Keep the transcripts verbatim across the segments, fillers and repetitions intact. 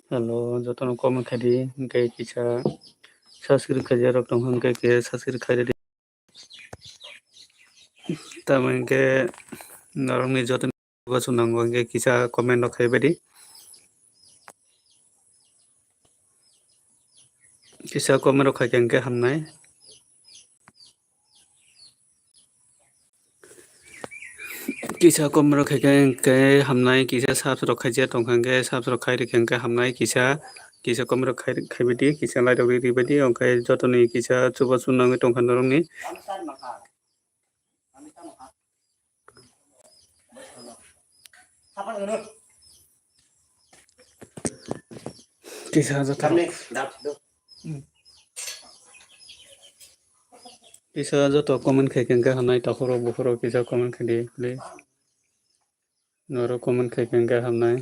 Hello, jotono comment khaidi, hwnkhe kisa subscribe khaijak rok tongkha, hwnkhe kisa subscribe khaidi. Tamo hwnkhe norokni jotono chubachu nango hwnkhe kisa comment rok khaibaidi. Kisa comment rok khaikha hwnkhe hamnai. Kisa comment rok khaikha hwnkhe hamnai, kisa subs rok khaijak tongkha hwnkhe subs rok khai rikha hwnkhe hamnai, kisa, kisa comment rok khai, khaibaidi, kisa like rok ribaidi, hwnkhe jotoni kisa chubachu nangwi tongkha norokni. Kisa joto. Kisa joto comment khaikha hwnkhe hamnai, takhurok bukhurok kisa comment khaidi, please. Norok comment khaikha hwnkhe hamnai.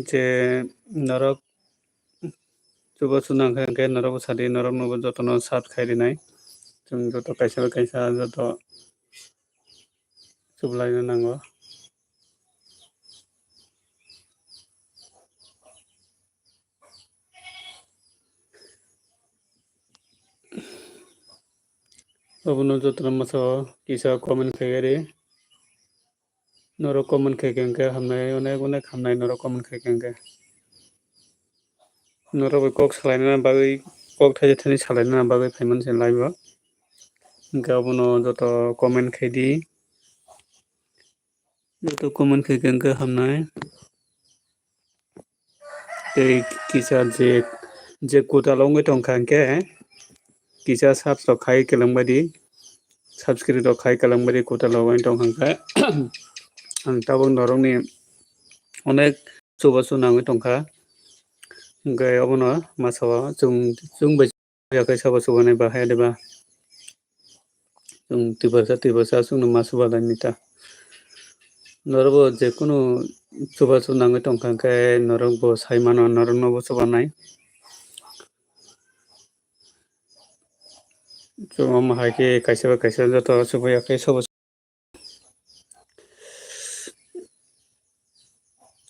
Je norok chubachu nangkha hwnkhe norokbo sadi, noroknobo jotono subs khai rinai. Chwng joto kaisa bai kaisa joto chublaina nango. Obono jotono masa o kisa comment khaikha di. Norok comment khaikha hwnkhe hamnai, onek onek hamnai norok comment khaikha hwnkhe. Norok bai kok salaina bagwi, kok thaisa thaini salaina bagwi phaimani se live o. Hwnkhe obono joto comment khaidi. Joto comment khaikha hwnkhe hamnai. Tei kisa je, je kwtal wngwi tongkha hwnkhe, kisa subs rok khai kwlwng baidi, subscribe rok khai kwlwng baidi kwtal wngwi tongkha hwnkhe, ang tabuk norokni onek chubachu nangwi tongkha. Hwnkhe obono masa o chwng, chwng bai ya khe sabo chubanai bahai de ba. Chwng Tiprasa, Tiprasa chwngno ma chubalai ni ta. Norokbo je kunu chubachu nangwi tongkha hwnkhe norokbo sai mano, noroknobo chubanai. Chwng omo hai khe kaisa bai kaisa joto chubai ya khe sabo.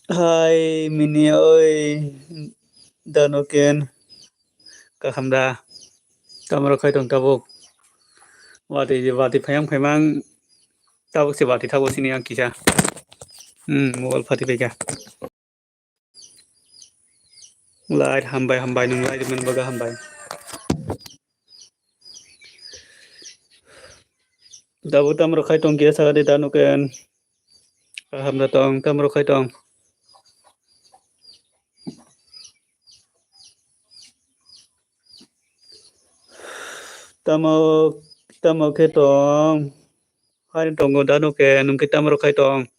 Hai mini oi, dano ken kaham da? Tamo rok khai tong tabuk? Watwi, watwi phaiyang phaimang tabuk se watwi thago sini ang kisa. Hmm, mobile phatwi paikha. Light hambai, hambai, nwng light rwmani bagwi hambai. Tabuk tamo rok khai tong kisa sakha de dano ken. Kaham da tong, tamo rok khai tong. Tamo, tamo khe tong, hai tongo dano khe, nwng khe tamo rok khai tong,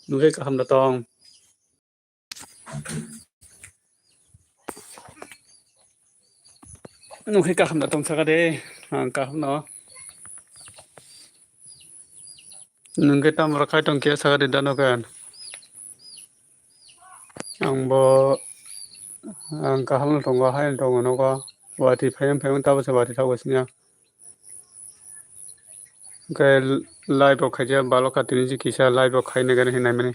nwng khe kaham da tong. Nwng khe kaham da tong sakha de, ang kaham no. Nwng khe tamo rok khai tong khe sakha de dano khe. Ang bo, ang kaham no tongo, hai no tongo nogo. Watwi phaiyang phaiyang tabo se watwi thago sini ang. Hwnkhe live rok khaijak balok ka tini si kisa live rok khaina gana hinwi naimani.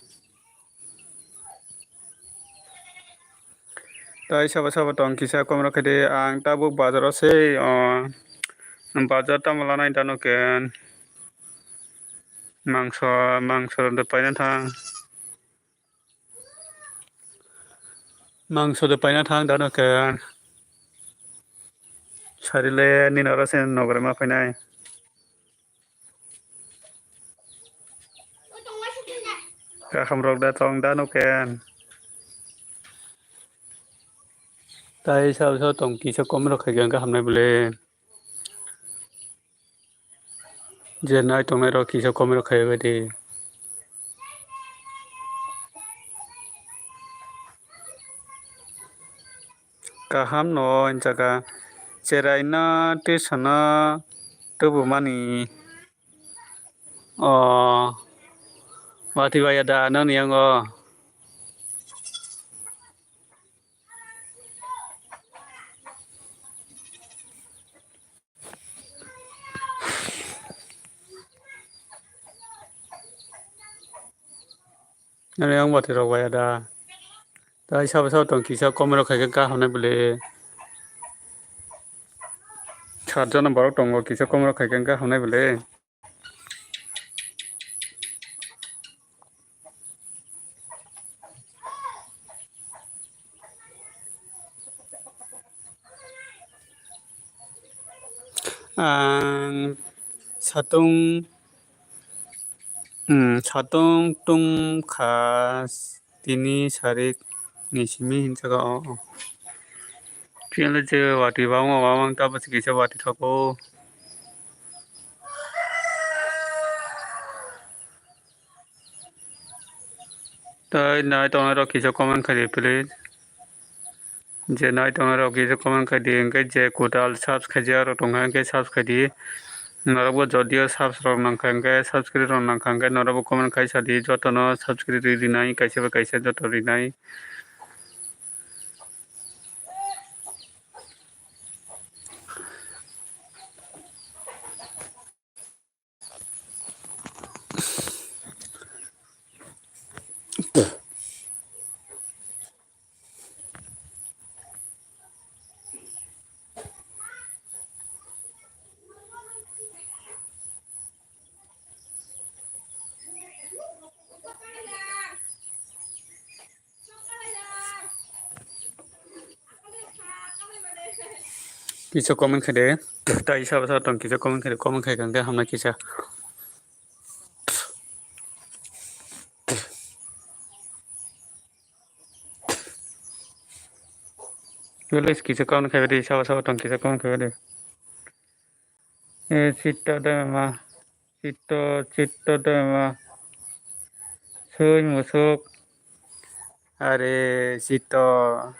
Tai sabo sabo tong kisa komrok khaidi ang tabuk bazar o se o bazar tamo lanai dano ken mangso mangso de paina thang. Mangso de paina thang dano khe. Sarile nini oro se nogorma phainai. Kaham rok da tong dano ken. Tai sao sao tong kisa kom rok khai khe hamnai bole. Je nai tongnai rok kisa comment rok khai bai di. Kaham no jaga cherai na tei sana tubu mani. O watwi bai ya da nang ni yango. Ani ang bati rok bai ada. Tai sabo sabo tong kisa comment rok khai khe kaham nai bwle. Sat jona borok tongo kisa comment rok khai khe kaham nai bwle. Ang satung, hmm, satung tung kha tini sarik ni simi hinjago o. Phiya le je watwi bangma bangma ta bwswk kisa watwi thogo. Tai nai tongnai rok kisa comment khai di please. Je nai tongnai rok kisa comment khai di, hwnkhe je kwtal subs khaijak rok tongkha hwnkhe subs khai di. Norokbo jodio subs rok nangkha hwnkhe subscribe rok nangkha hwnkhe norokbo comment khai sa di, jotono subscribe ri rinai kaisa bai kaisa joto rinai. Kisa comment khai de, tai sabo sabo tong kisa comment khai de, comment khai kang khe hamnai kisa. Please kisa comment khai de, sabo sabo tong kisa comment khai de. Eh, Chitto Dema, Chitto, Chitto Dema, Sui Musuk, are Chitto.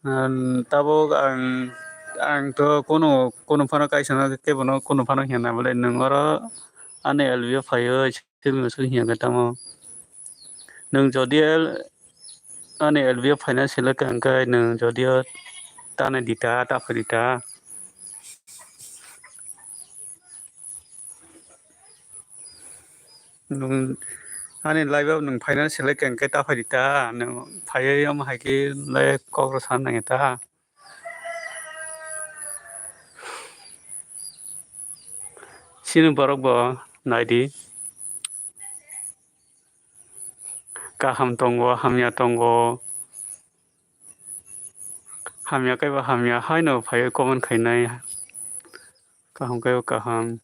Ang tabuk ang, ang to kono, kono phano kaisa no kebo no kono phano hina bole nwng oro ani L B o phaiwi. Simi se hiya khe tamo. Nwng jodi ani L B o phaina selek kha hwnkhe nwng jodi o tani dita, ta phai dita. Nwng ani live o nwng phaina selek kha hwnkhe ta phai dita. Nwng phaiwi omo hai khe le kok rw sana nang ta. Chini borok bo naidi. Kaham tongo, hamya tongo. Hamya kaibo hamya haino phaiwi comment khainai. Kaham kaibo kaham.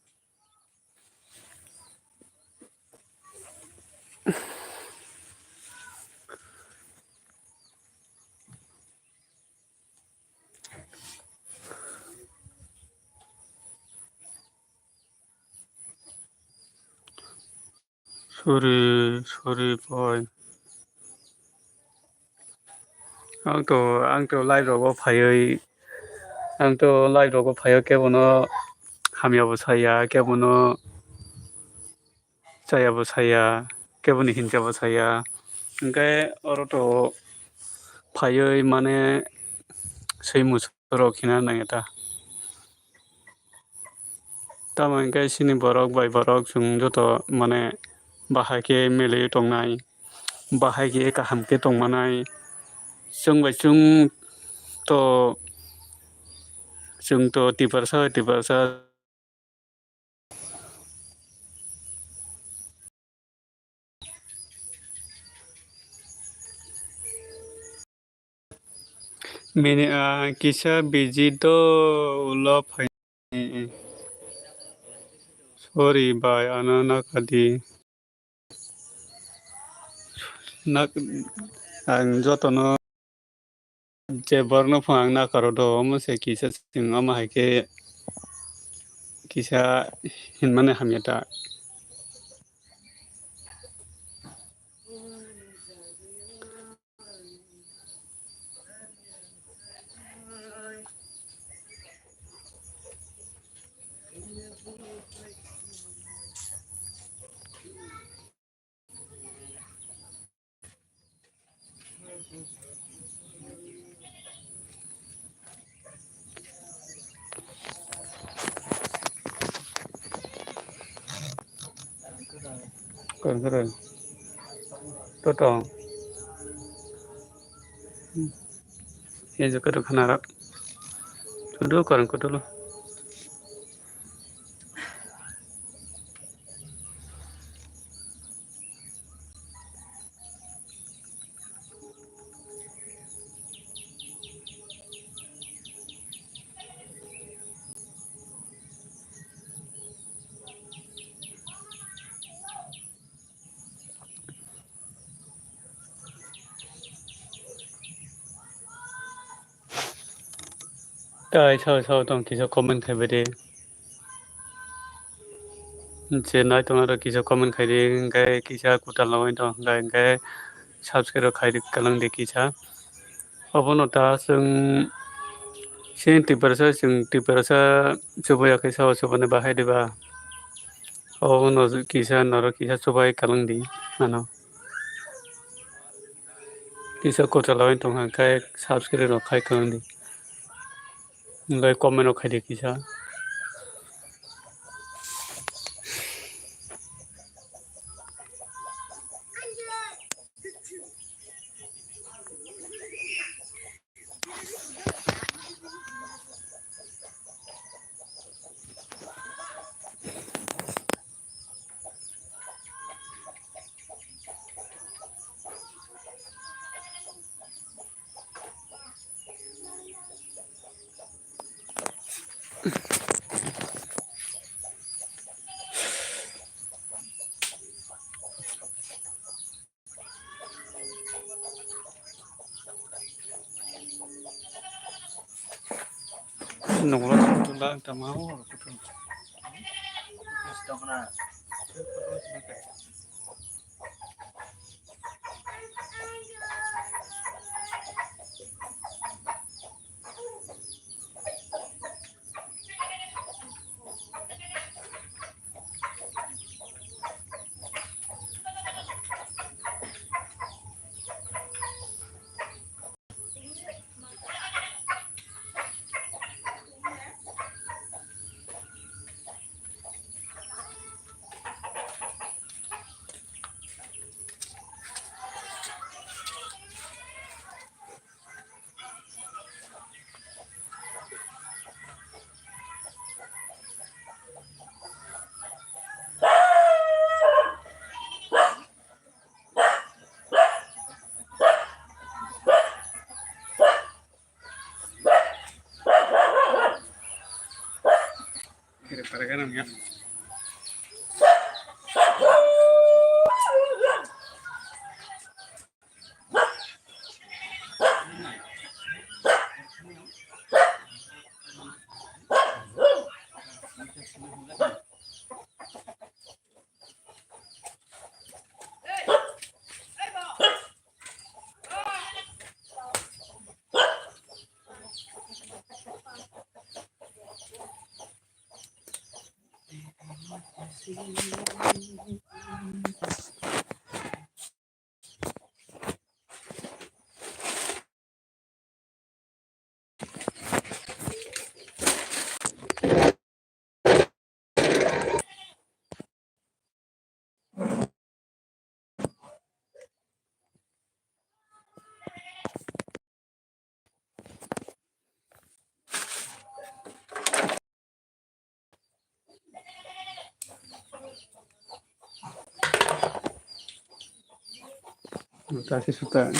Sorry, sorry, boy. Ang to, ang to live rogo phaiwi, ang to live rogo phaiwi kebono hamya bo saya, kebono chaya bo saya, keboni hinsa bo saya. Hwnkhe oro to phaiwi mane swi musu rok hina nang eta. Tamo hwnkhe chini borok bai borok chwng joto mane bahai khe meleui tongnai, bahai khe kaham khe tongmanai. Chwng bai chwng to, chwng to tiprasa bai tiprasa. Mini, ah, kisa busy do ulo phaini. Sorry bai, ano nakadi. Nak, ang jotono je borno phang ang nakaro do, omo se kisa sing, omo hai khe kisa hinmani hamya ta. Korang koro. Toto. Ye jokoto khana rak. Tudu korang kotolo. Tai sao sao tong kisa comment khai bai de. Je nai tong aro kisa comment khai de, hingke kisa kutal logoi tong, hingke, hingke subscribe khai de kalang de kisa. Obono ta chwng, chini Tiprasa, chwng Tiprasa chubaiyakhe sao chubani bahai diba? Obono kisa norok kisa chubai kalang di, ano. Kisa kutal logoi tong kha, hingke subscribe rok khai kalang di. Hingke comment rok khai di kisa. Nokla kutung da tama o kutung. Suta.